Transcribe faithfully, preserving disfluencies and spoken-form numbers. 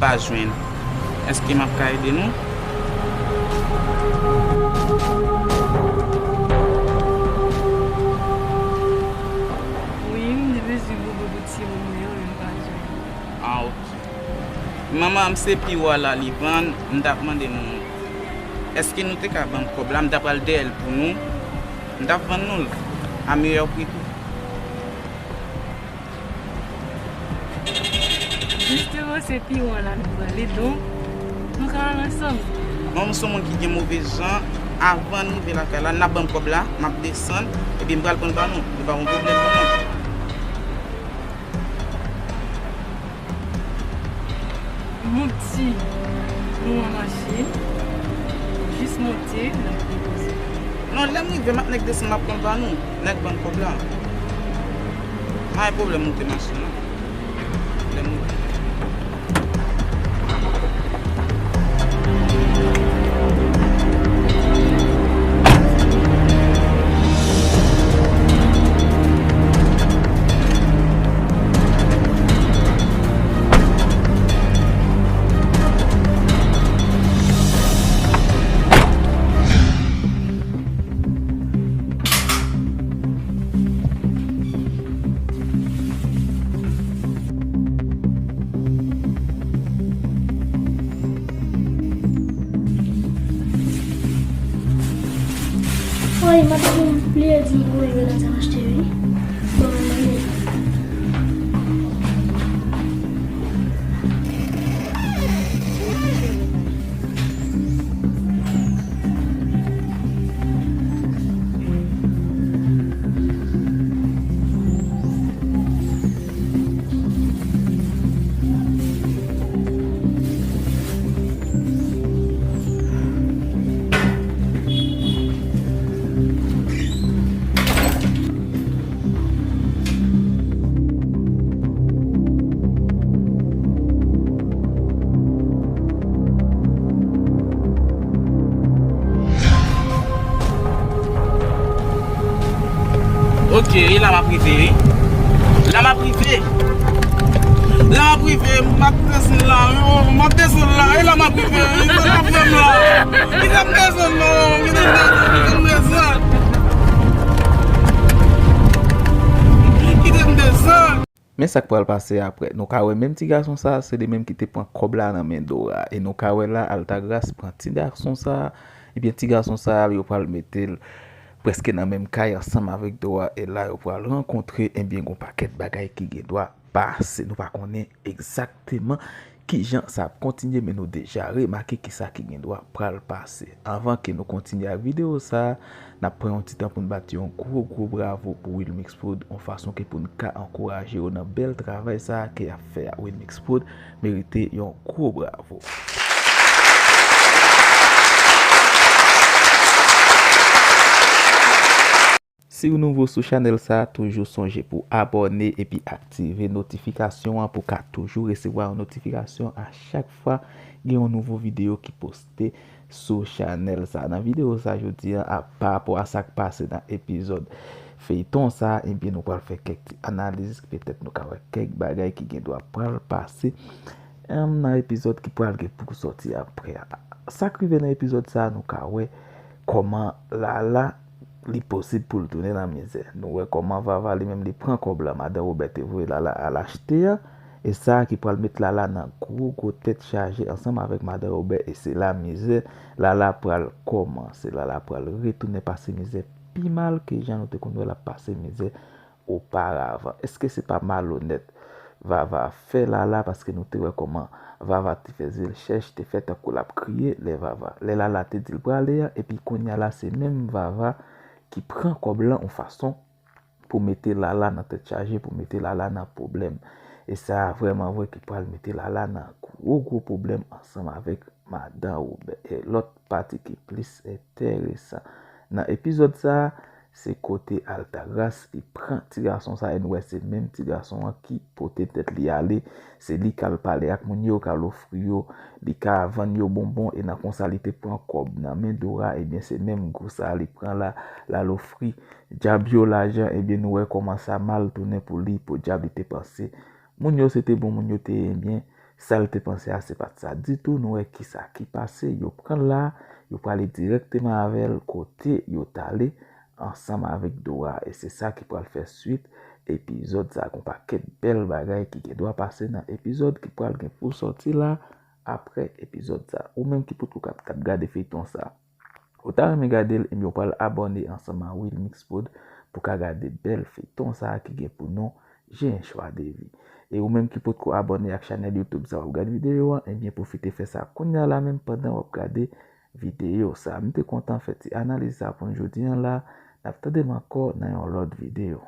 Pa jwenn. Èske m ap ka ede nou? Wi, m te bezwen bobo pou timoun mwen yo, men m pa jwenn. Ah, ok. Manman m se piwo a la li vann, m t ap mande nou, èske nou te ka ban m kòb la, m ta pral dèyè l pou nou, m t ap vann nou l a meyè pri tou. Jisteman, se piwo a la nou prale, donk, nou ka al ansanm. Mwen, m se yon moun ki gen move jan. Avan n rive lakay la, n ap ban m kòb la, m ap desann, epi m pral pran l ba nou. Li pa yon pwoblèm pou mwen. Monte, nou an machin, jis monte, n ap depoze. Non, lè m rive, m ap nèk desann, m ap pran l ba nou. Nèk ban m kòb la. Pa gen pwoblèm, monte machin nan. Lè m rive. Woy, madanm mwen bliye di m pou mwen vin nan sa m achte, wi. Bon, mwen mande. Ok, e la m ap rive, wi. La m ap rive. La m ap rive, m ap desann la, wi, m ap desann la, e la m ap rive, wi, sa k ap fè m la. Kite m desann non, kite m desann, kite m desann. Kite m desann. Men sa k pral pase apre. Nou ka wè menm ti gason sa, se li menm ki te pran kòb la nan men Dora. E nou ka wè la, Altagras pran ti gason sa, ebyen ti gason sa, yo pral mete l prèske nan menm kay ansanm avèk Dora. E la, yo pral rankontre, ebyen, gon pakèt bagay ki gen dwa pase. Nou pa konnen egzakteman kijan sa ap kontinye, men nou deja remake kisa ki gen dwa pral pase. Anvan ke nou kontinye ak videyo sa, n ap pran yon ti tan pou n bat yon gwo, gwo bravo pou Wilmix Prod, yon fason ke pou n ka ankouraje yo nan bèl travay sa ke y ap fè a. Wilmix Prod merite yon gwo bravo. Si w nouvo sou chanèl sa, toujou sonje pou abòne epi aktive notifikasyon an pou w ka toujou resevwa yon notifikasyon a chak fwa gen yon nouvo videyo ki poste sou chanèl sa. Nan videyo sa jodi a, a, pa rapò a sa k pase nan epizòd feyton sa, ebyen, nou pral fè kèk ti analiz, petèt nou ka wè kèk bagay ki gen dwa pral pase, em, nan epizòd ki pral gen pou sòti apre a. Sa k rive nan epizòd sa, nou ka wè kòman Lala li posib pou l tounen nan mizè. Nou wè kòman Vava li menm li pran kòb la madan Wobè te voye Lala al achte a, e sa ki pral met Lala nan gwo gwo tèt chaje ansanm avèk madan Wobè, e se la mizè Lala pral kòmanse. Lala pral retounen pase mizè pi mal ke jan nou te konn wè l ap pase mizè oparavan. Èske se pa malonèt Vava fè Lala, paske nou te wè kòman Vava te fè zye l chèch, te fè tankou l ap kriye lè Vava, lè Lala te di l prale a, epi kounye a la se menm Vava ki pran kòb lan yon fason pou mete Lala nan tèt chaje, pou mete Lala nan pwoblèm. E sa vrèman vre ki pral mete Lala nan gwo gwo pwoblèm ansanm avèk madan Wobè. E lòt pati ki plis enteresan nan epizòd sa, se kote Altagras li pran ti gason sa, e nou wè se menm ti gason an ki pote tèt li ale, se li k al pale ak moun yo, k al ofri yo, li ka vann yo bonbon, e nan konsa li te pran kòb nan men Dora, ebyen se menm gou sa li pran la, l al ofri dyab yo lajan, ebyen nou wè kòman sa mal tounen pou li, podyab li te panse moun yo se te bon moun yo te ye, ebyen Sa l te panse a, se pa t sa ditou. Nou wè kisa ki pase. Yo pran l la, yo prale dirèkteman avè l kote yo t ale ansanm avèk Dora. E se sa ki pral fè swit epizòd sa. Gon pakèt bèl bagay ki gen dwa pase nan epizòd ki pral gen pou sòti la apre epizòd sa. Ou menm ki potko k ap gade feyton sa, ou ta renmen gade l, ebyen ou pral abòne ansanm a Wilmix Prod pou ka gade bèl feyton sa ki gen pou non J'ai un choix de vie. E ou menm ki potko abòne ak chanèl YouTube sa w ap gade videyo an, ebyen pwofite fè sa kounya la menm pandan w ap gade videyo sa. M te kontan fè ti analiz sa pou n jodi an la. N ap tande m ankò nan yon lòt videyo.